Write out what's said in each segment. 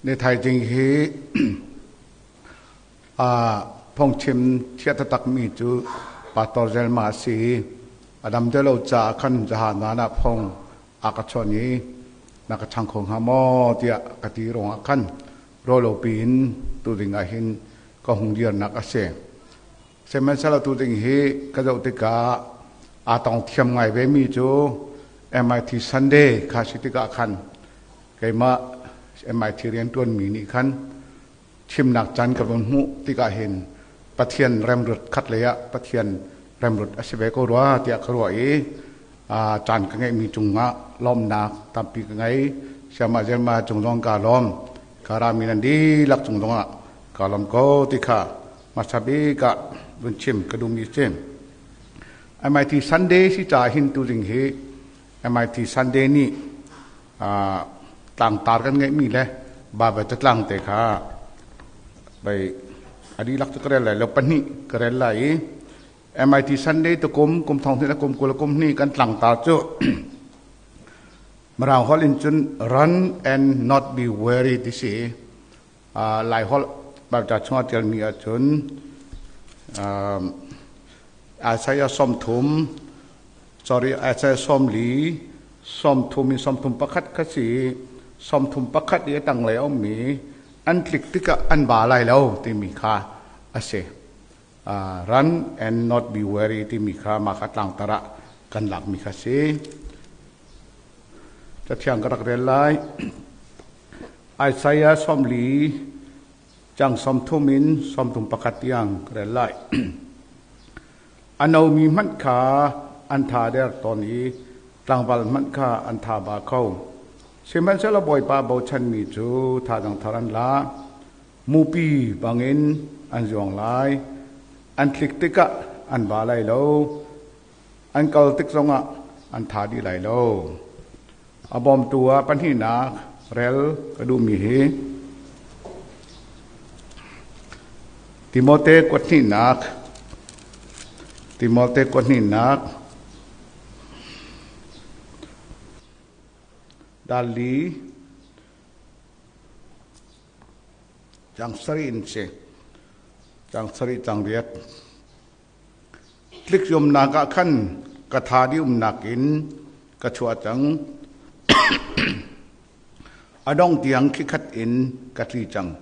Ni thaizing hi phungchim thiah taktakmi cu Pastor Zelma a si i a dam deuh lo caah khan zahan ah phung a ka chawnh i na ka chang kho hnga maw tiah ka ti ruangah khan rawlo piin tu ding ah hin ka hung dirnak a si. Sihmanhsehlaw tu ding hi ka zoh tikah aa tong thiam ngai vemi cu MIT Sunday kha si tikah khan keimah MIT rianṭuanmi nih khan chimnak caan ka vun hmuh tikah hin Pathian remrut khat lei ah Pathian remrut a si ve ko rua tiah ka ruah i caan ka ngeihmi cungah lawmnak tampi ka ngei. Siamah Zelma cung zong kaa lawm. Ka rami nan dihlak cung zongah kaa lawm ko ti kha hmasa bik ah vun chim ka duhmi si. MIT Sunday si caah hin tuzing hi MIT Sunday nih tlangtar kan ngeihmi le Baibal catlang te kha bei a dihlak cu ka rel lai lo, pahnih ka rel lai i MIT Sunday tukum kum thong hnih le kum 20 kum hnih kan tlangtar cu Mirang holh in cun "Run and not be weary" ti si. Lai holh Baibal chungah ṭialmi ahcun Isaiah 30, sorry, Isaiah 40 30 in 31 kha si. 31 i a tanglei a ummi "An tlik tikah an ba lai lo" timi kha a si. "Run and not be weary" timi kha mah kha tlangtar ah kan lakmi kha si. Cathiang ka rak rel lai. Isaiah 40 cang 30 in 31 tiang ka rel lai. A nomi hmanh kha an tha der tawn i tlangval hmanh kha an tha ba kho. Sihmanhsehlaw Bawipa bochanmi cu thazang thar an la. Mupi bangin an zuang lai. An tlik tikah an ba lai lo. An kal tik zongah an tha dih lai lo. A bawmtu ah pahnihnak rel ka duhmi hi Timote kuathnihnak, Timote kuathnihnak dal li cang sarih in si. Cang sarih cang riat. Tlikriamnak ah khan ka tha dih umnak in ka chuah cang. A dong tiang khikhat in ka tli cang.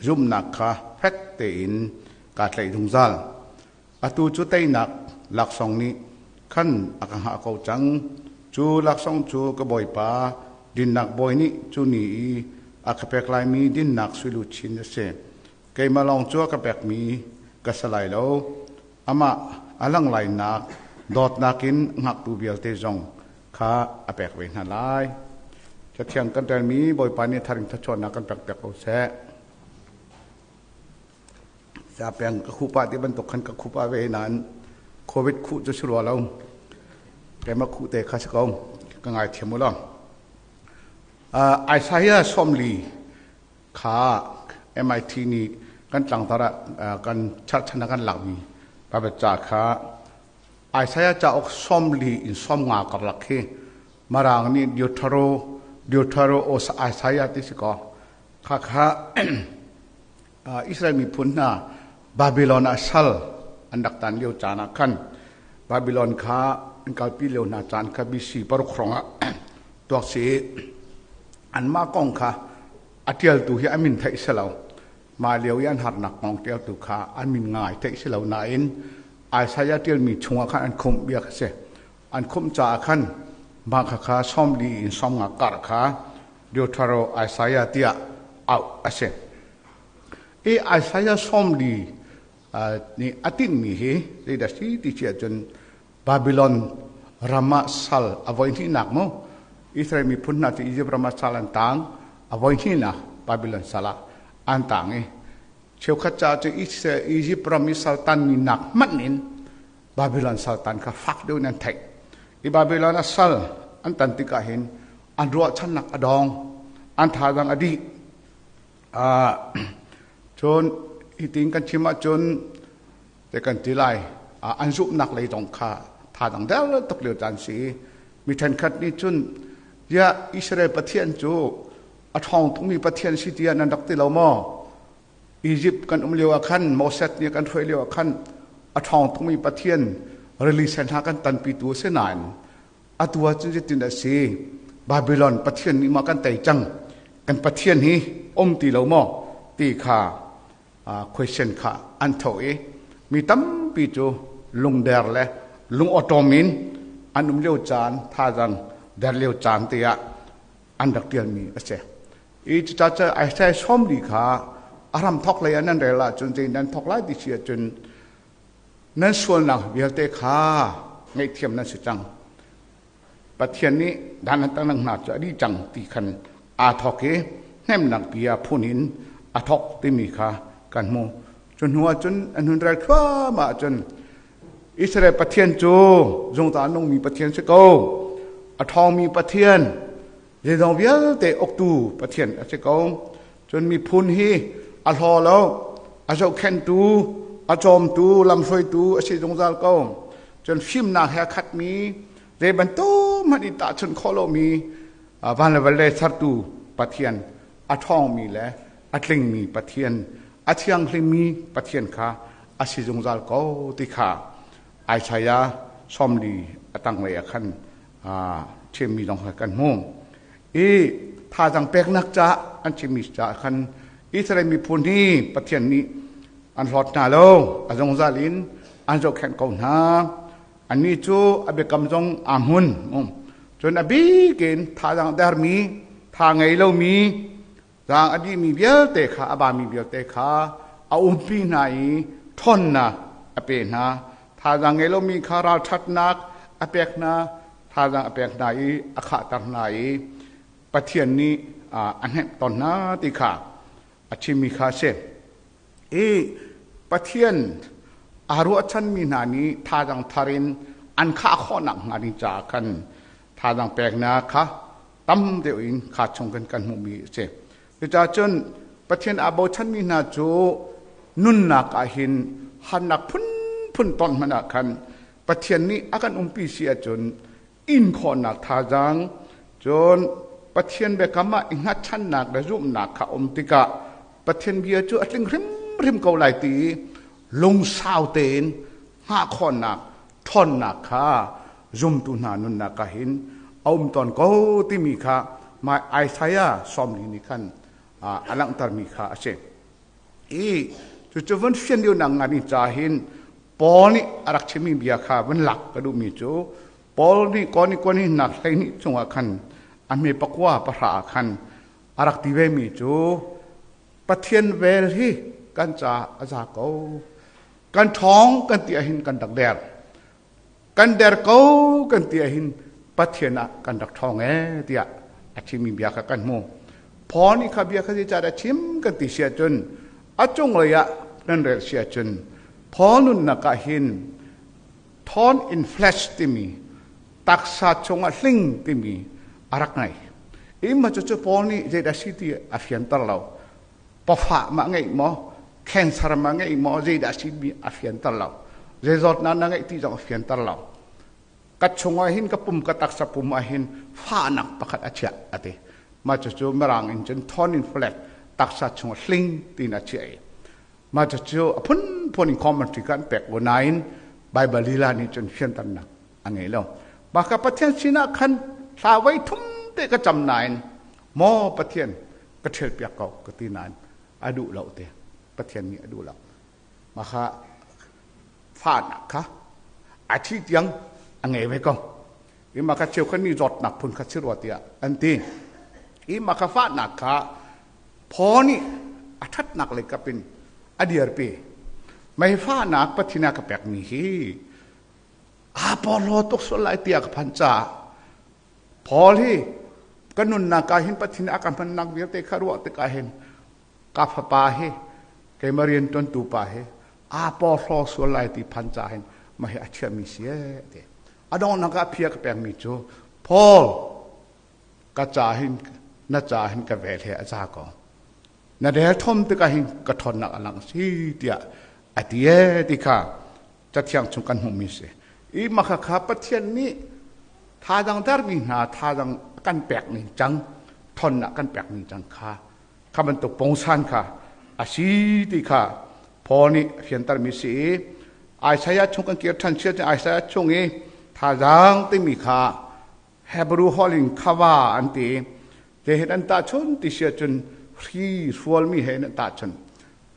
Zumhnak kha fek tein kaa tlaih zungzal. Atu cu teinak laksawng nih khan a ka hngah ko cang. Cu laksawng cu ka Bawipa dinnak bawi nih cu ni i a ka pek laimi dinnak suiluchin a si. Keimah lawng cu a ka pekmi ka si lai lo. Amah a lang lainak dawtnak in ngaktu vialte zong kha a pek ve hna lai. Cathiang kan relmi Bawipa nih tharing thluachuahnak kan pek piak ko seh. Sa peng ka khupa ti bantuk khan ka khupa ve nain COVID khuh cu si rua lo. Keimah khuh te kha si ko. Ka ngaithiam u law. Isaiah 40 kha MIT nih kan tlangtar ah kan cherhchan ah kan lakmi Baibal ca kha Isaiah cauk 40 in 50 karlak khi Mirang nih Deutero os Isaiah ti si kaw kha kha Israel miphun hna Babylon ah sal an rak tan lio caan ah khan Babylon kha an kalpi lio hna caan kha BC 6 hrawng ah tuak si i anmah kong kha a ṭialtu hi a min theih si lo. Mah lio i an harnak kong ṭialtu kha an min ngai theih si lo nain Isaiah ṭialmi chungah khan an khumh bia kha si. An khumh caah khan mah khakha 40 in 50 kar kha Deutero Isaiah tiah auh a si. I Isaiah 40 nih a tinhmi hi zeidah si ti si ahcun Babylon ram ah sal a voi hnihnak mu Israel miphun hna cu Egypt ram ah sal an tang, a voi hnihnak Babylon sal ah an tang i cheukhat caah cu Egypt ram i sal tanmi nak hmanh in Babylon sal tan kha fak deuh in an theih i Babylon ah sal an tan tikah hin an ruahchannak a dong, an thazaang a dih. Cun hitin kan chim ahcun te kan ti lai, an zumhnak lei zong kha thazaang der tuk lio caan si. Mi ṭhenkhat nih cun, "Ya Israel Pathian cu A ṭhawng tukmi Pathian si tiah nan rak ti lo maw? Izipt kan um lio ah khan Moses nih kan hruai lio ah khan a ṭhawng tukmi Pathian rili sen hna kan tanpitu a si nain atu ah cun zeitin a si? Babylon Pathian nih maw kan tei cang? Kan Pathian hi um ti lo maw? ti kha question kha an tho i mi tampi cu lungder le lungawṭawm in an um lio caan thazaang der lio caan te ah an rak ṭialmi a si. I cucaah Isaiah 40 kha a ram thawk lei ah nan rel ahcun zei nan thawk lai ti si ahcun nan sualnak vialte kha ngaihthiam nan si cang. Pathian nih dan an tang hna cu a dih cang ti khan aa thawk i hnemhnak bia phun in a thawk timi kha kan hmu. Cu hnu ah cun an hun rel thluahmah ahcun Israel Pathian cu zungzal nungmi Pathian si ko. A ṭhawngmi Pathian, zeizong vialte uktu Pathian a si ko. Cun miphun hi a hlaw lo, a zohkhenhtu, a cawmtu, lamhruaitu a si zungzal ko. Cun fimnak he a khatmi, zei bantuk hmanh i tahchunh khawh lomi van le vawlei sertu Pathian, a ṭhawngmi le a tlingmi Pathian, a thianghlimmi Pathian kha a si zungzal ko ti kha Isaiah 40 a tanglei ah khan chimmi zong kha kan hmu. I thazang peknak caah an chimmi caah khan Israel miphun hi Pathian nih an hlawt hna lo, a zungzal in an zohkhenh ko hna. Annih cu a biakam zong aa hmun. Cun a bik in thazang dermi, tha ngei lomi, zaang a dihmi vialte kha, a bami vialte kha a umpi hna i ṭhawnnak a pe hna. Thazang ngei lomi kha ralṭhatnak a pek hna, thazang a pek hna i a khahter hna i Pathian nih a hnemh tawn hna ti kha a chimmi kha a si. I Pathian aa ruahchanmi hna nih thazang thar in an khah khawhnak hnga ding caah khan thazang peknak kha tam deuh in kha chung kan kan hmuhmi a si. Cucaah cun Pathian aa bochanmi hna cu nunnak ah hin harnak phunphun ton hmanh ah khan Pathian nih a kan umpi si ahcun in khawhnak thazaang cun Pathian biakam ah i hngatchannak le zumhnak kha um tikah Pathian bia cu a tling hrimhrim ko lai ti lungsau tein hngah khawhnak ṭhawnnak kha zumtu hna nunnak ah hin a um tawn ko timi kha mai Isaiah 40 nih khan a langhtermi kha a si. I cucu vun fian lionak ngan i ca hin Paul nih a rak chimmi bia kha vun lak ka duhmi cu Paul nih koni koni nak 12 chungah khan a hme pakua pahra ah khan a rak ti vemi cu Pathian vel hi kan caah a za ko. Kan ṭhawng kan ti ahhin kan rak der. Kan der ko kan ti ahhin Pathian ah kan rak ṭhawng ee tiah a chimmi bia kha kan hmu. Paul nih kha bia kha zeicahdah a chim kan ti si ahcun a cunglei ah nan rel si ahcun Paul nunnak ah hin thorn in flesh timi taksa chungah hling timi a rak ngei. Imma cu cu Paul nih zeidah si ti a fianter lo. Pawfah ma ngeih maw, cancer ma ngeih maw, zeidah si mi a fianter lo. Zei zawtnak na ngeih ti zong a fianter lo. Ka chungah hin ka pum ka taksa pum ah hin fahnak pakhat a chiah a ti. Mah cucu Mirang in cun thorn in flesh taksa chungah hling tiin a chiah i mah cucu a phunphun in commentary kan pek ko nain Bible lila nih cun fianternak a ngei lo. Mah ka Pathian sinah khan thla voi thum te ka cam nain maw Pathian ka ṭhial piak ko ka ti nain a duh lo te Pathian nih a duh lo. Mah kha fahnak kha a thi tiang a ngei ve ko. I mah kha cheukhat nih zawtnak phun kha si rua tiah an ti. I mah kha fahnak kha phaw nih a ṭhatnak lei kap in a dirpi. Mei fahnak Pathian a ka pekmi hi aa porhlaw tuk sual lai tiah ka phan caah Paul hi ka nunnak ah hin Pathian a ka hmannak vialte kha ruah tikah hin ka fapa hi keimah rian ṭuantu pa hi aa porhlaw sual lai ti phan caah hin mah hi a thiammi si ee ti a donghnak ah phia ka pekmi cu Paul ka ca hin na ca hin ka vel he a za ko na rel thom tikah hin ka ṭhawnnak a lang si tiah a ti ee ti kha Cathiang chung kan hmuhmi si. I mah kha Pathian nih thazang dermi hna thazang kan pek ning cang. Thonnak kan pekmi cang kha kha bantuk pongsan kha a si ti kha Paul nih a fiantermi si i Isaiah chung kan kir ṭhan sia cun Isaiah chung i thazaang timi kha Hebrew holh in khava an ti. Te hin an tahchun ti sia cun hri hrualmi he an tahchun.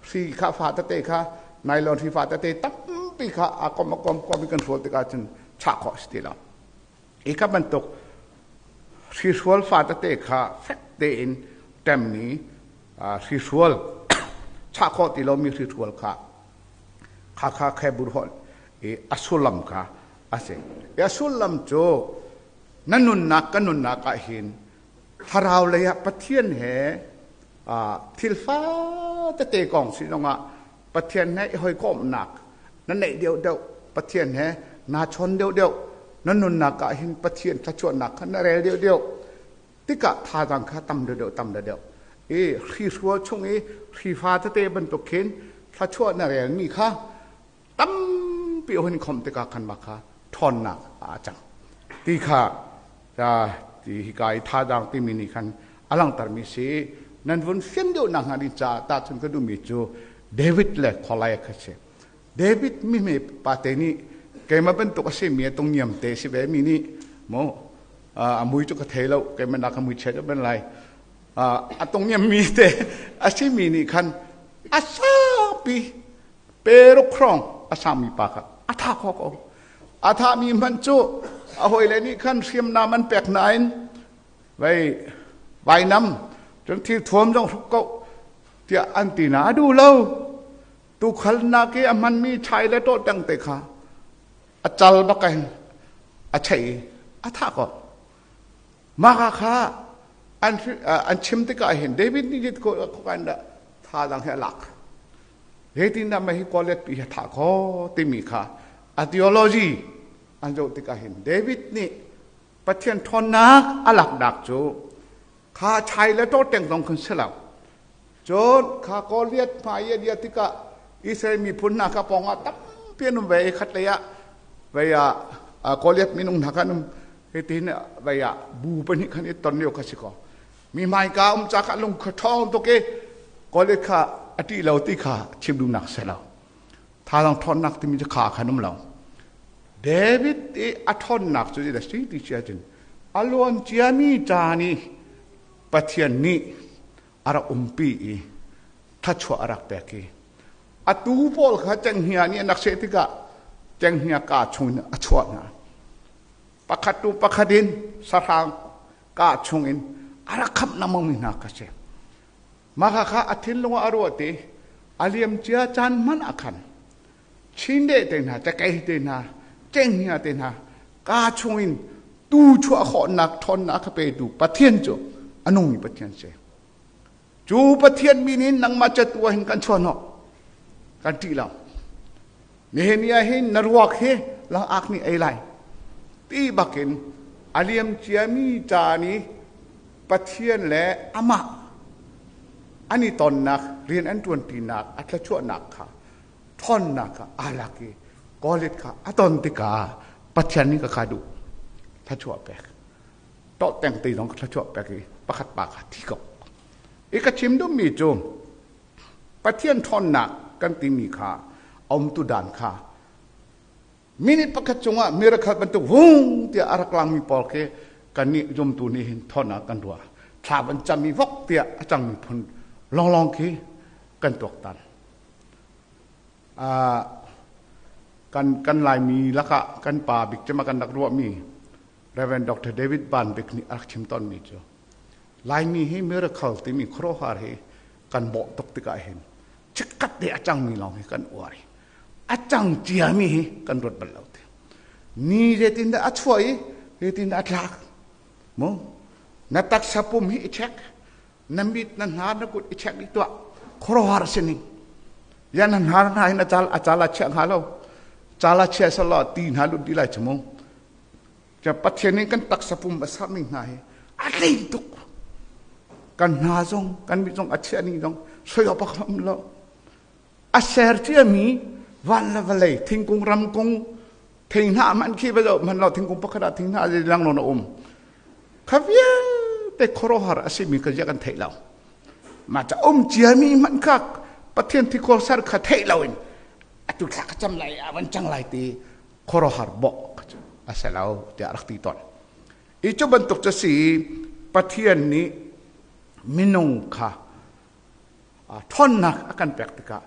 Hri kha fa tete kha nylon hri fa tete tampi kha a kom a kom kom in kan hrual tikah cun chah khawh si ti lo. Hi kha bantuk hrihrual fa tete kha fek tein ṭemmi hrihrual chah khawh ti lomi hrihrual kha kha Hebrew holh i a sullam kha a si. I a sullam cu na nunnak ka nunnak ah hin thlarau lei ah Pathian he thil fa tete kong si zongah Pathian he i hawikomhnak na neih deuhdeuh, Pathian he naa chawn deuhdeuh, na nunnak ah hin Pathian thluachuahnak kha na rel deuhdeuh tikah thazaang kha tam deuhdeuh tam deuhdeuh. I hrihrual chung i hrifa tete bantuk khin thluachuah na relmi kha tampi hun khomh tikah khan mah kha ṭhawnnak ah a cang. Ti kha ti hika i thazaang timi nih khan a langhtermi si. Nan vun fian deuh nakhnga ding caah tahchun ka duhmi cu David le Goliath kha si. David mihme pate nih keimah bantuk a simi a tungniam te si ve mi nih mu a mui cu ka thei lo keimah nak a mui chia ban lai a tungniam mi te a simi nih khan a sapi peruk hrawng a sangmi pa kha a tha kho ko a thami hmanh cu a hawile nih khan hriamnam an pek nain vei vainam cun thil thuam zong hruk ko tiah an ti na a duh lo tukhalnak i a hmanmi chai le tawteng te kha a cal bak in a chei a thah ko mah kha an an chim tikah hin David nih ko kan dah thazaang he a lak zeitindah mah hi Goliath pi hi thah kho timi kha a theology an zoh tikah hin David nih Pathian ṭhawnnak a laknak cu kha chai le tawteng zong khan si lo. Cun kha Goliath hmai i a dir tikah Israel miphun hna kha pawngah tampi an um ve i khatlei ah vei ah Goliath minung hna kha an um hitin vei ah bu pahnih khan i ton lio kha si kaw mi hmaika um ca kha lung kha ṭhawng tuk i Goliath kha a ṭih lo ti kha chim duhnak si lo. Thazaang ṭhawnnak timi cu kha khan um lo. David i a ṭhawnnak cu zeidah si ti si ahcun a luan ciami caan i Pathian nih a rak umpi i thluachuah a rak pek i atu pawl kha cenghngia nih an rak seh tikah cenghngia kaa chung in a chuah hna. Pakhat tu pakhat in sahrang kaa chung in a rak khamh lengmangmi hna kha si. Mah kha a thinlung ah a ruat i a liamcia caan hmanh ah khan Chindeih te hna, cakei te hna, cenghngia te hna kaa chungin tu chuah khawhnak ṭhawnnak a petu Pathian cu a nungmi Pathian si. Cu Pathian min in nangmah catu ah hin kan chuah kan ṭih lo. Nihin ni ah hin na ruak hi langak nih ei lai. Ti bakin a liam ciami caan i Pathian le amah an i tonnak rian an ṭuanṭinak a thluachuahnak kha ṭhawnnak kha aa lak i Goliath kha a ton tikah Pathian nih ka kha duh thluachuah pek tawhteng te zong thluachuah pek i pakhat pa kha thi ko i ka chim duhmi cu Pathian ṭhawnnak kan timi kha a umtu dan kha minute pakhat cungah miracle bantuk vung tiah a rak langmi pawl khi kannih zumtu nih hin ṭhawnnak kan ruah thla van cami vok tiah a cangmi phun lawnglawng khi kan tuaktan kan kan Laimi lakah kan pa bik cem kan rak ruahmi Reverend Dr. David Van Bik nih a rak chim tawnmi cu Laimi hi miracle timi khuaruahhar hi kan bawh tuk tikah hin chikkhat te a cangmi lawng hi kan uar i a cang ciami hi kan ruat bal lo ti ni zeitin dah a chuah i zeitin dah a tlak mu na taksa pum hi i check na mit na hnar na kut i check dih tuah khuaruahhar a si ning ya na hnar hna hin a cal a cal a chia hnga lo cal a chia salo ti hna lut di lai chumu Ca Pathian nih kan taksa pum a sermi hna hi a hlei tuk. Kan hna zong, kan mit zong a chiah ning zong soi awk bak um lo. A ser ciami van le vawlei, thingkung ramkung, thing hna man khi va zoh man lo thingkung pakhat ah thing hna lang non a um. Kha vialte Vialte khuaruahhar a simi kha ziah kan theih lo. Mah ca um ciami hmanh kha Pathian thikhawl ser kha theih loin atu thla ka cam lai a van cang lai ti khuaruahhar bawh a si lo tiah rak ti tawn. I cu bantuk cu si Pathian nih minung kha ṭhawnnak a kan pek tikah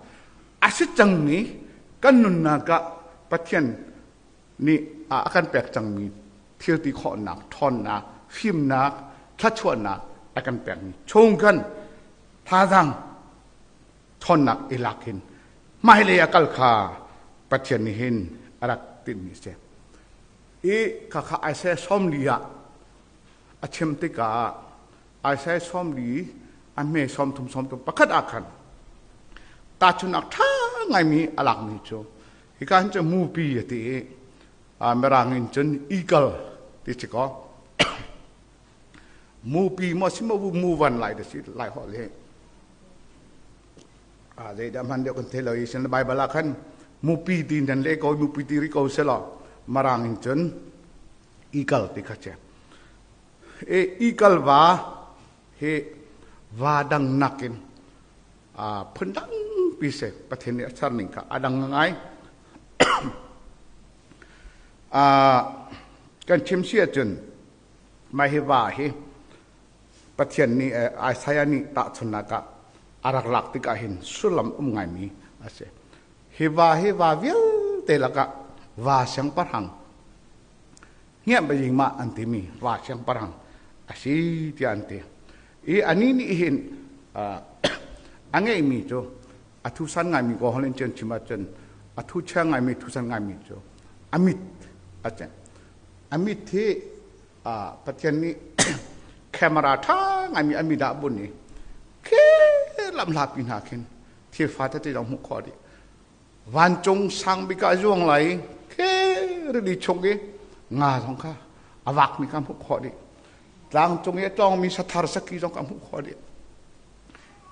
a si cangmi kan nunnak ah Pathian nih a kan pek cangmi thil ti khawhnak, ṭhawnnak, fimnak, thluachuahnak a kan pekmi chung khan thazaang ṭhawnnak i lak hin hmailei a kal kha Pathian nih hin a rak tinhmi a si. I khakha Isaiah 40 ah a chim tikah Isaiah 40 a hme 30 31 ah khan tahchunhnak ṭha ngaimi a lakmi cu hika hin cu mupi a ti i Mirang in cun eagle ti si kaw mupi maw si maw mu van lai da si lai holh hi zeidah hman deuh kan thei lo i sin Bible ah khan mupi ti nan le ko mupi ti ri ko selaw Mirang in cun eagle ti kha che e eagle va hi va dang nakin phundang pi se Pathian nih a ser ning kha a dang ngai. Kan chim si ahcun mah hi va hi Pathian nih Isaiah nih tahchunhnak ah a rak lak tikah hin sullam um ngaimi a si. Hi va hi va vialte lakah va siangpahrang ngiah baying ma an timi va siangpahrang a si tiah an ti. I anih nih hin a ngeihmi cu a thusan ngaimi ko holh in cun chim ahcun a thu chia ngaimi thusan ngaimi cu a mit a cen. A mit hi Pathian nih camera ṭha ngaimi a mit ah bun i khi lamhlapi hna khin thil fa tete zong hmuh khawh dih. Vancung sang bik ah zuang lai i khi rili chung i nga zong kha a vakmi kha hmuh khawh dih. Tlangcung i a tlawngmi sathar saki zong ka hmuh khawh dih.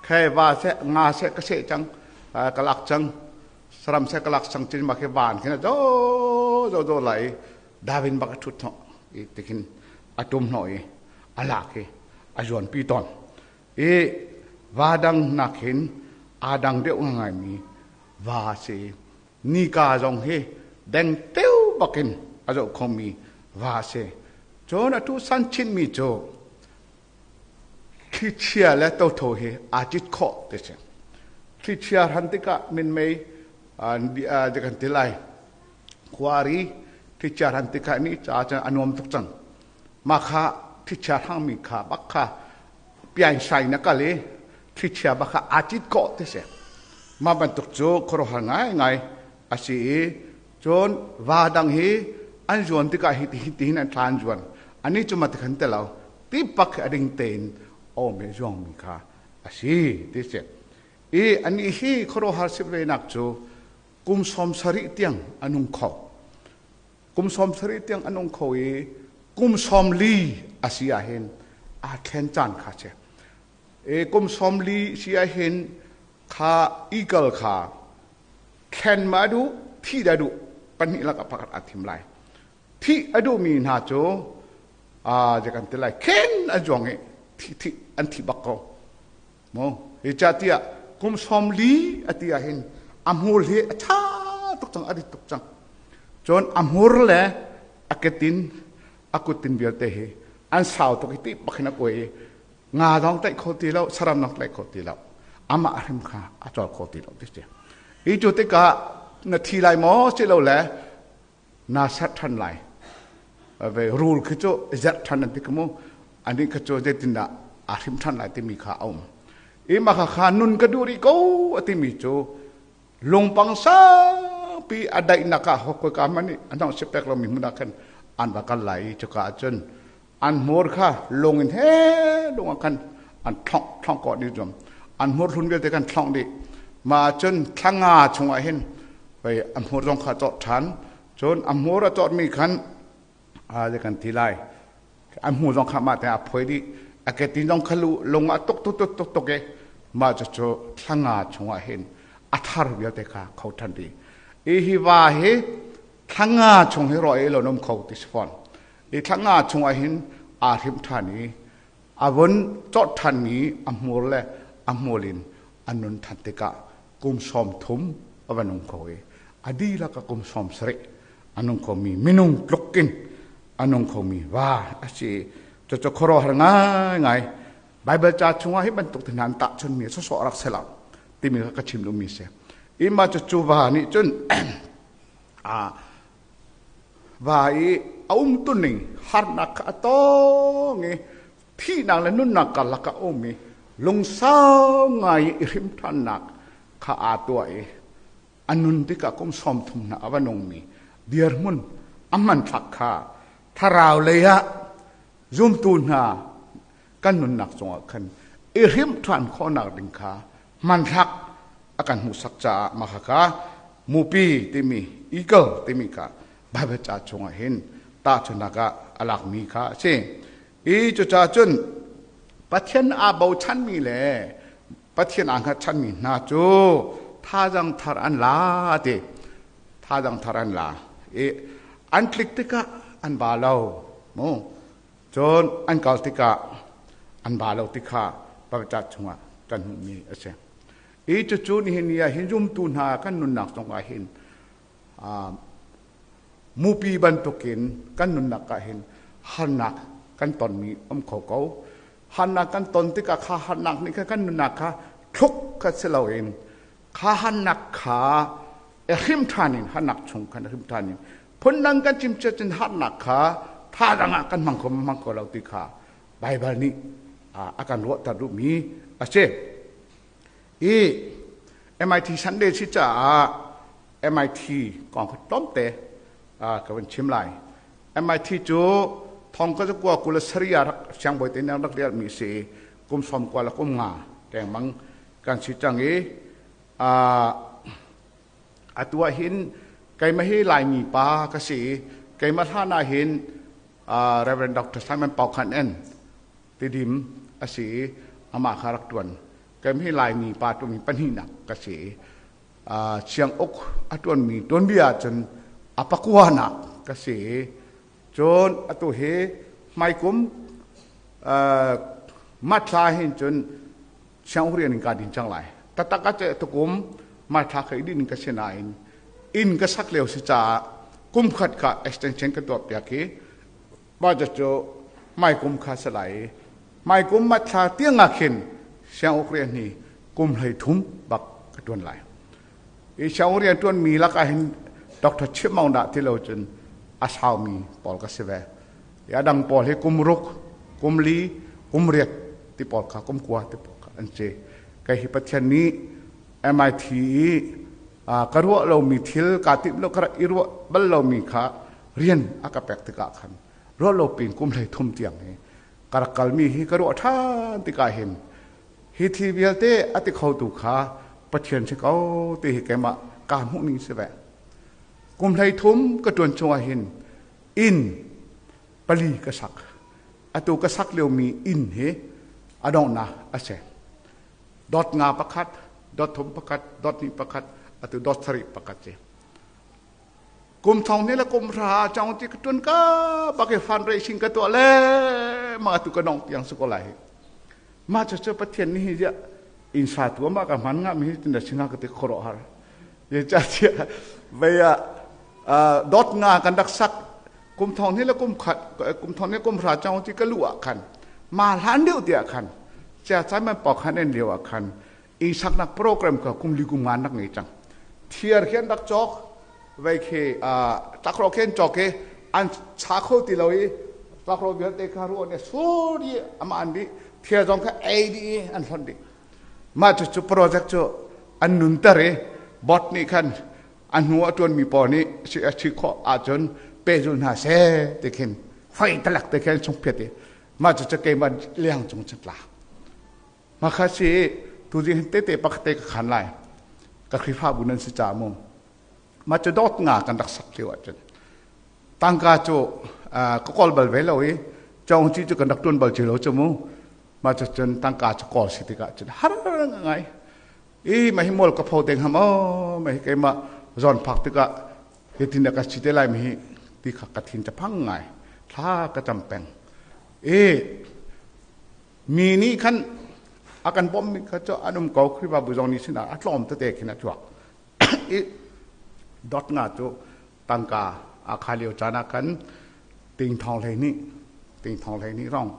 Khe va seh nga seh ka seh cang ka lak cang saram seh ka lak cang cin ma khi van khin zo zo zo lai Darwin bak a thut hnawh i tikhin a tum hnawh i a lak i a zuan pi tawn. I va dang nak hin aa dang deuh ngaimi va a si. Nika zong hi deng teu bakin a zoh khomi va a si. Cun atu san chinmi cu thlichia le totho hi aa cit khawh ti si. Thlichia hran tikah minmei kan ti lai. Khuari thlichia hran tikah ni ca cun a nuam tuk cang. Mah kha thlichia hrangmi kha bak kha piansai na kal i thlichia bak kha aa cit kawh ti si. Mah bantuk cu khuaruahhar ngaingai a si i cun va dang hi an zuan tikah hi tihin an thla an zuan. Anih cu mah tikhan ti lo. Ti pak a ding tein awm i zuangmi kha a si ti si. I anih hi khuaruahhar si venak cu kum 70 tiang a nung kho. Kum 70 tiang a nung kho i kum 40 a si ahhin aa thlen caan kha si. E kum 40 si ahhin kha eagle kha thlen ma duh thi dah duh pahnih lakah pakhat aa thim lai. Thih a duhmi hna cu a kan ti lai khen an zuang i thi thi an thi bak ko. Mu hi ca tiah kum 40 a ti ahhin a hmur hi a ṭha tuk cang a rit tuk cang. Cun a hmur le a ketin a kuttin vialte hi an sau tuk i ti bak hin a kuai i nga zong tlaih kho ti lo saram zong tlaih kho ti lo amah hrim kha a cawl kho ti lo ti si. Hi cu tikah na thi lai maw si lo le na serh ṭhan lai. Ve rul khi cu zerh ṭhan an ti ka mu anih kha cu zeitindah aa hrim ṭhan lai timi kha a um. I mah kha kha nun ka duh rih ko a timi cu lungpang saupi a daihnak ah hawkoi ka hmanh nih a hnong sipek lomi hmun ah khan an va kal lai i cuka ah cun an hmur kha lung in he lung ah khan an thlongh thlongh kawh dih zum an hmur hlun vialte khan thlongh dih mah cun thla nga chungah hin hei a hmur zong kha cawt ṭhan cun a hmur a cawtmi khan a kan ti lai a hmu zong kha mah te a phoi dih a ketin zong kha lung ah tuk tuk tuk tuk tuk i mah cucu thla nga chungah hin a thar vialte kha kho ṭhan dih i hi va hi thla nga chung hi raw ei lo nom kho ti si fawn i thla nga chungah hin aa hrim ṭhan i. A vun cawt ṭhan i a hmur le a hmul in a nun ṭhan tikah kum 30 a va nung kho i a dihlak a kum 70 a nung khomi minung tluk in a nung khomi va a si. Cucu khuaruahhar ngaingai. Baibal ca chungah hi bantuk te hna an tahchunmi sawsawh rak si lo timi kha ka chim duhmi si. Ima cu cu va nih cun va i a umtuning harnak kha a tong i thihnak le nunnak karlak ah a um i lungsau ngai i hrim ṭhannak kha aa tuah i a nun tikah kum 30 hna a va nungmi dirhmun a hmanthlak kha thlarau lei ah zumtu hna kan nunnak cungah khan i hrimh ṭhan khawhnak ding kha hmanthlak a kan hmuhsak caah mah khakha mupi timi eagle timi kha Bible ca chungah hin tahchunhnak ah a lakmi kha a si. I cucaah cun Pathian aa bochanmi le Pathian aa hngatchanmi hna cu thazang thar an la ti. Thazang thar an la. I an tlik tikah an ba lo. Mu. Cun an kal tikah an ba lo ti kha Bible chungah kan hmuhmi a si. I cucu nihin ni ah hin zumtu hna kan nunnak zongah hin mupi bantukin kan nunnak ah hin harnak kan tonmi um kho ko. Harnak kan ton tikah kha harnak nih khan kan nunnak kha thluk kha si loin kha harnak kha hrim ṭhan in harnak chung khan hrim ṭhan in phundang kan chim cun harnak kha thazaang ah kan hmang kho hmang kho lo ti kha Baibal nih a kan ruahter duhmi a si. I MIT Sunday si caah MIT kong kha tlawmte ka van chim lai. MIT cu thong ka zakua kul saria rak siangbawi te nih rak rialmi si i kum 90 le kum 5 dengmang kan si cang i atu ah hin keimah hi Laimi pa ka si i keimah hlan ah hin Reverend Dr. Simon Pau Khan En Tidim a si i amah kha rak ṭuan. Keimah hi Laimi pa ṭuanmi pahnihnak ka si i sianguk a ṭuanmi tuanbia ahcun a pakuanak ka si i cun atu hi hmaikum March thla hin cun sianguk rian in kaa din cang lai. Taktak ah tukum March thla kha i din ka si nain inn ka sak lio si caah kum khat kha extension ka tuah piak i mah cu hmaikum kha si lai i hmaikum March thla tiang ah khin sianguk rian hi kum 33 bak ka ṭuan lai. I sianguk rian ṭuanmi lakah hin Dr. Chim Maung dah ti lo cun a saumi pawl ka si ve. I a dang pawl hi kum 6, kum 4, kum 8 ti pawl kha kum 9 ti pawl kha an si. Kei hi Pathian nih MIT i ka ruah lomi thil kaa timh lo ka rak i ruah bal lomi kha rian a ka pek tikah khan ruah lo pin kum 33 tiang hi ka rak kalmi hi ka ruah ṭhan tikah hin hi thil vialte a ti khotu kha Pathian si ko ti hi keimah kaa hmuh ning si ve. Kum 33 ka ṭuan chungah hin inn pali ka sak. Atu ka sak liomi inn hi a donghnak a si. Dot nga pakhat, dot thum pakhat, dot hnih pakhat, atu dot sarih pakhat si. Kum thong ni le kum hra chang ti ka tun ka bak i fundraising ka tuah le ma atu ka nong tiang su ko lai. Ma cu cu Pathian nih hi ziah inn sa tu ma ka hman nga mi hi tin da singa ka ti khoro har. Ye cha chia vei a dot nga kan rak sak kum thong ni le kum khat kum thong ni kum hra chang ti ka lu ah khan ma hlan deuh ti ah khan chia chai man pok han en lio ah khan i saknak program kha kum li kum nga nak ngei cang thiar khian rak cawk vei khi tlakro khen cawk i an cha kho ti lo i tlakro vialte kha ruah ne sur i ama an di thiar zong kha ei di i an hlon dih mah cu cu project cu an nunter i bot nih khan a hnu a ṭuanmi pawl nih si khawh ahcun pehzul hna seh ti khin fei talak te khin chung phiat i mah cu cu keimah liang cung cun tla mah kha si tuzing hin tete pakhat te ka khan lai ka Khrihfabu nan si ca mu mah cu dawt nga kan rak sak lio ahcun tangka cu ka kawl bal ve lo i cawng ci cu kan rak ṭuan bal ci lo cu mu mah cu cun tangka cu kawl si tikah cun har ngai i mah hi mual ka pho deng ham aw mah hi keimah zawn phak tikah hitin ka si te lai mi hi ti kha ka thin ca phang ngai thla ka cam peng i. Mi nih khan a kan bawmhmi kha cu an um ko. Khrihfabu zong nih sinah a tlawm tete khin a chuak. I dot nga cu tangka a kha lio caan ah khan ting thong 12, ting thong 12 rong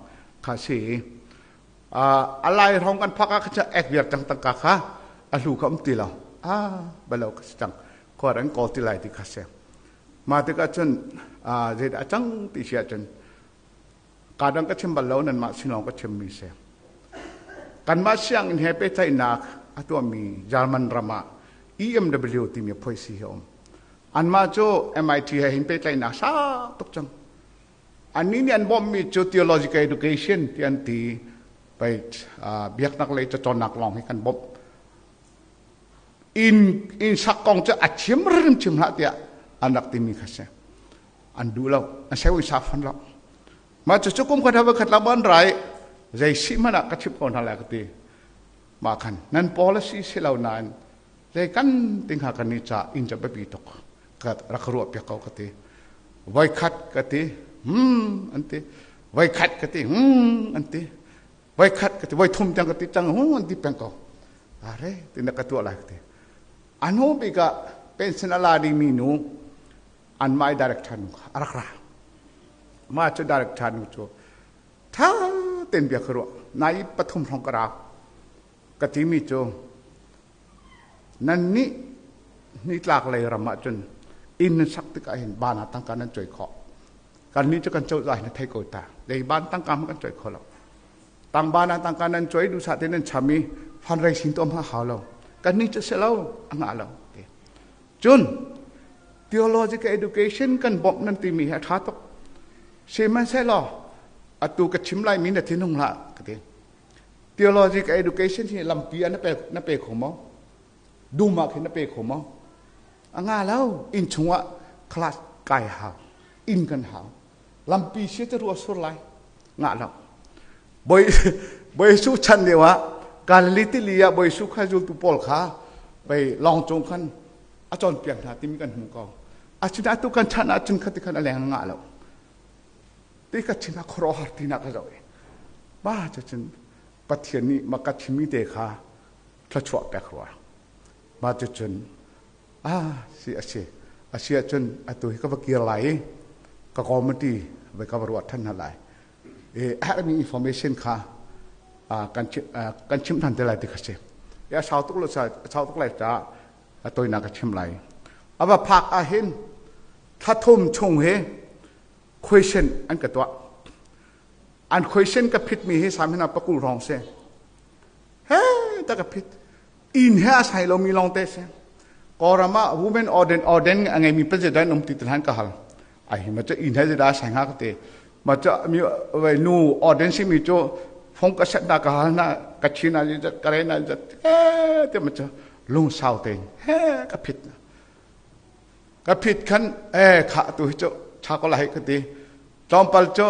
kha si. A lai rong kan phak ah kha cu ek viar cang tangka kha a hlu kha um ti lo. Ah, balo ka si cang. Khuar an kawl ti lai ti kha si. Mah tikah cun zeidah a cang ti si ahcun kaa dang ka chim bal lo, nanmah sin lawng ka chimmi si. Kanmah sianginn he pehtlaihnak a tuahmi German ram ah EMW timi phoisi hi a um. Anmah cu MIT he hin pehtlaihnak sau tuk cang. Annih nih an bawmhmi cu theological education ti an ti. Pei biaknak lei cacawnnak lawng hi kan bawmh. Inn sak kong cu a chim rim chim hlah tiah an rak timi kha si. An duh lo, an seu in sa fon lo. Mah cucu kum khat hawi khat la ban rai zei si hmanh ah ka chimh ko hna lai ka ti. Mah khan nan policy si lo nain zei kan ting ha kan ni ca inn ca biapi tuk ka rak ruah piak ko ka ti. Voi khat ka ti, hmm an ti. Voi khat ka ti, hmm an ti. Voi khat ka ti, voi thum tiang ka ti cang, hmm an ti peng ko. Are ti na ka tuah lai ka ti. Anu bik ah pension a la dingmi nu anmah i director nu kha a rak ra. Mah cu director nu cu ṭha tein bia ka ruah. Nai pathum hrawng ka rau. Ka timi cu nannih nitlak lei ram ahcun inn nan sak tikah hin ban ah tangka nan cawi khawh. Kannih cu kan cozah hin a thei ko ta. Zei ban tangka hmanh kan cawi kho lo. Tangban ah tangka nan cawi duhsah te nan cham i fundraising tuah hmanh hau lo. Kannih cu si lo, a ngah lo. Cun theological education kan bawmh nan timi hi a ṭha tuk. Sihmanhsehlaw atu ka chim laimi na thinhung hlah ka ti. Theological education hi lampi ah na pe kho maw? Dum ah khin na pe kho maw? A nga lo. Inn chungah class kai hau. Inn kan hau. Lampi si te rua sur lai. Ngah lo. Bawi Bawi Jesuh chan lio ah Galilee tili ah Bawi Jesuh kha zultu pawl kha pei lawng cung khan a cawnpiak hna timi kan hmu ko. Asinain atu kan chan ahcun khati khan a leng ngah lo. Ti ka chim ah khuaruahhar tinak ka zoh i ba cucun Pathian nih ma ka chimmi te kha thluachuah pek rua. Ma cucun ah si a si a si ahcun atu hi ka va kir lai i ka committee vai ka va ruah than hna lai. A herhmi information kha kan chimh than te lai ti kha si. A sau tuk lo sau tuk lai caah a toinak ka chim lai. A va phak ah hin thla thum chung hi question an ka tuah. An question ka phit mi hi samhina pakul rong si. He ta ka phit. Inn he a sai lomi lawng te si. Kawlram ah women orden orden a ngeimi president um ti hlan ka hal. Ai hi ma cu inn he da sai nga ka ti. Ma cu mi wei nu orden si mi cu phong ka set na ka hal na ka chin na zat ka re na zat he te ma cu lung sau tein he ka phit na. Ka phit khan e kha tu hi cu cha ko lai ka ti. Tlawmpal cu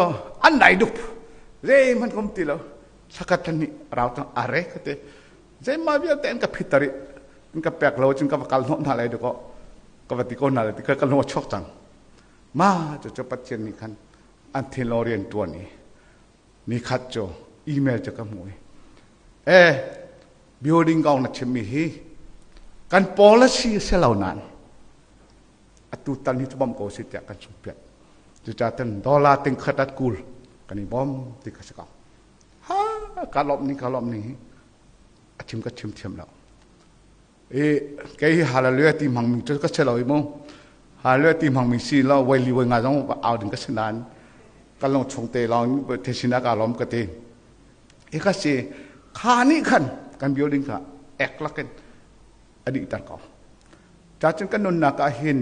an nai dup. Zeihmanh ka um ti lo. Sakat ni rau tang are ka ti. Zeimah vialte an ka phit rih. An ka pek lo cun ka va kal hnawh hna lai dakaw. Ka va ti ko hna lai ti ka ka lung a chuak cang. Ma cu cu Pathian nih khan an thinlung rian ṭuan i nikhat cu email cu ka hmuh i e building kong na chimmi hi kan policy a si lo nain atu tan hi cu bom ko si tiah kan sungpiat. Cucaah tan dollar ting khat at kul kan i bom ti ka si ko. Ha ka lawmh ning ka lawmh ning hi a chim ka chim thiam lo. I kei hi hallelujah ti hmang mi cu ka si lo i mu. Hallelujah ti hmang mi si lo voi li voi nga zong au ding ka si nain ka lung chung te lawng thesina ka lawm ka ti. I ka si kha nih khan kan building kha ek lakin a dih ter ko. Cacun kan nunnak ah hin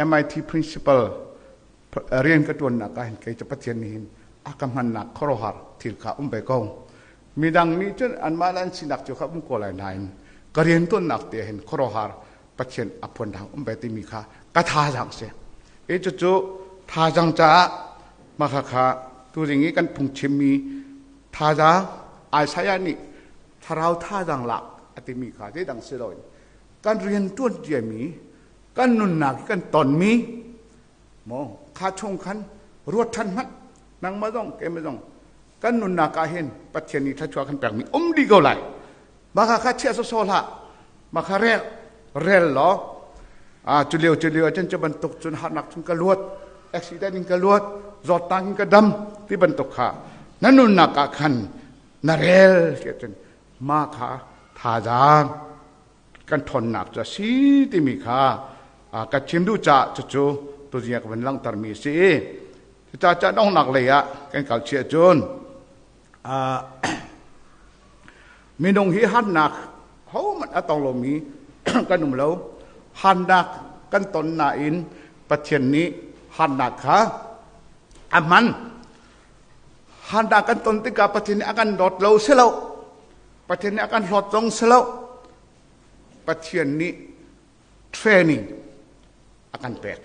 MIT principal rian ka ṭuannak ah hin kei cu Pathian nih hin a ka hmannak khuaruahhar thil kha um ve ko. Midang nih cun anmah le an sinak cu kha um ko lai nain ka rian ṭuannak te hin khuaruahhar Pathian a phuan dang um ve timi kha ka thazaang si. I cucu thazaang caah mah kha tuzing i kan phungchimmi thazaang Isaiah nih thlarau thazaang lak a timi kha zeidang si loin kan rian ṭuan ciami kan nunnak kan tonmi maw kha chung khan ruat ṭhan hmanh nangmah zong keimah zong. Kan nunnak ah hin Pathian nih thluachuah kan pekmi um dih ko lai. Mah kha kha chiah sawsawh hlah. Mah kha rel rel law cu lio cu lio ahcun cu bantuk cun harnak chung ka luat, accident in ka luat, zawtnak in ka dam ti bantuk kha na nunnak ah khan na rel ti ahcun mah kha thazaang kan ṭhawnnak cu a si timi kha ka chim duh caah cucu tuzing ah ka van langhtermi a si i cucaah ca donghnak lei ah kan kal chih ahcun minung hi harnak hohmanh a tong lomi kan um lo. Harnak kan ton nain Pathian nih harnak kha a hman. Harnak kan ton tikah Pathian nih a kan dawt lo si lo. Pathian nih a kan hlawt zong si lo. Pathian nih training a kan pek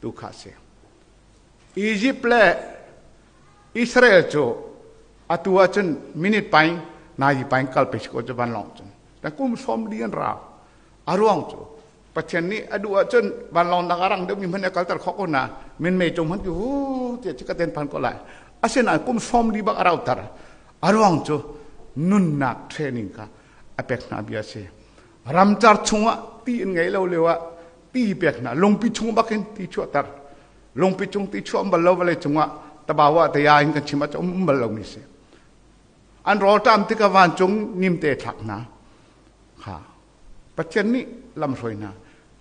tu kha a si. Egypt le Israel cu atu ahcun minute paing nai paing kal pe ko cu van long cun dan kum som li an rau. A ruang cu Pathian nih a duh ahcun vanlawng nak a rang deuhmi hmanh a kalter khawh ko na minmei cung hmanh ti hu tiah ci ka ten phan ko lai. Asinain kum 40 bak a rauter. A ruang cu nunnak training kha a pek hna bia si. Ramcar chungah ti in ngei lo lio ah ti pek hna, lungpi chung bakin ti chuahter. Lungpi chung ti chuah bal lo vawlei cungah tabawa taya in kan chim ah um bal lomi si. An rawlṭam tikah vancung nimte thlak hna. Kha Pathian nih lamhruai hna.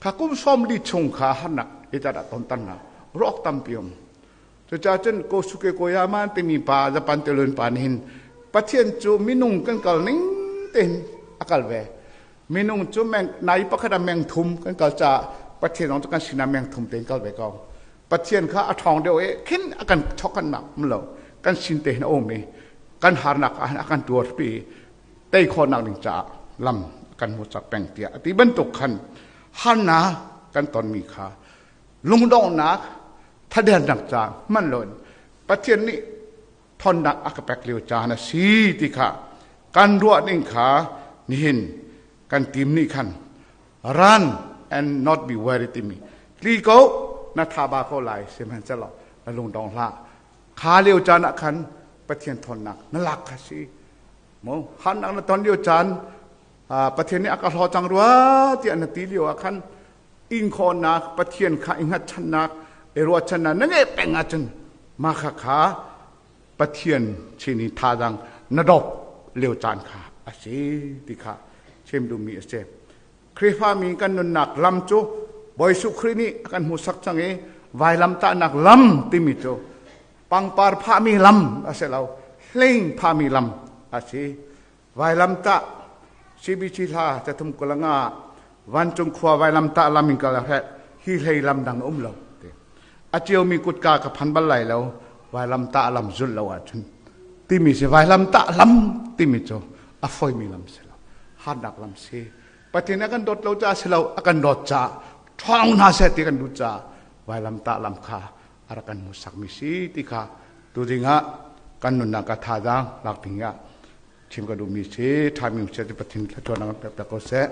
Kha kum 40 chung kha harnak itat ah tonter hna. Rawk tampi um. Cucaah cun Kosuke Koyama timi pa Japan tilun pa nih hin Pathian cu minung kan kal ning tein a kal ve. Minung cu meng, nai pakhat ah meng thum kan kal caah Pathian zong cu kan sinah meng thum tein kal ve ko. Pathian kha a ṭhawng deuh i khin a kan chok kan nak um lo. Kan sin te hin a um i kan harnak ah a kan tuarpi tei khawhnak ding caah lam kan hmuhsak peng tiah a ti bantuk khan harnak kan tonmi kha lungdonghnak thadernak ca hman loin Pathian nih thonnak a ka pek lio caan a si ti kha kan ruah ning kha nihin kan team nih khan run and not be weary timi tli ko na thaba ko lai sihmanhsehlaw na lungdong hlah. Kha lio caan ah khan Pathian thawnnak na lak kha si mo. Harnak na ton lio caan, Pathian nih a ka hlaw cang rua tiah na ti lio ah khan in khawhnak Pathian kha i hngatchannak i ruahchannak na ngeih peng ahcun mah kha kha Pathian chin i thazaang na dawp lio caan kha a si ti kha chim duhmi a si. Khrihfami kan nunnak lam cu Bawi Jesuh Khrih nih a kan hmuhsak cang i vailamtahnak lam timi cu pangpar phahmi lam a si lo, hling phahmi lam a si. Vailamtah CBC hla cathum kulanga vancung khua vailamtah lam in kal a hreh hi hlei lam dang um lo ti. A ciomi kutka ka phan bal lai lo vailamtah lam zulh lo ahcun timi si. Vailamtah lam timi cu a foimi lam si lo, harnak lam si. Pathian a kan dawt lo caah si lo, a kan dawt caah ṭhawng hna seh ti kan duh caah vailamtah lam kha a rak kan hmuhsakmi si ti kha tu ding ah kan nunnak ah thazaang lak ding ah chim ka duhmi si. Ṭhami seh ti Pathian thluachuahnak kan pek ko seh.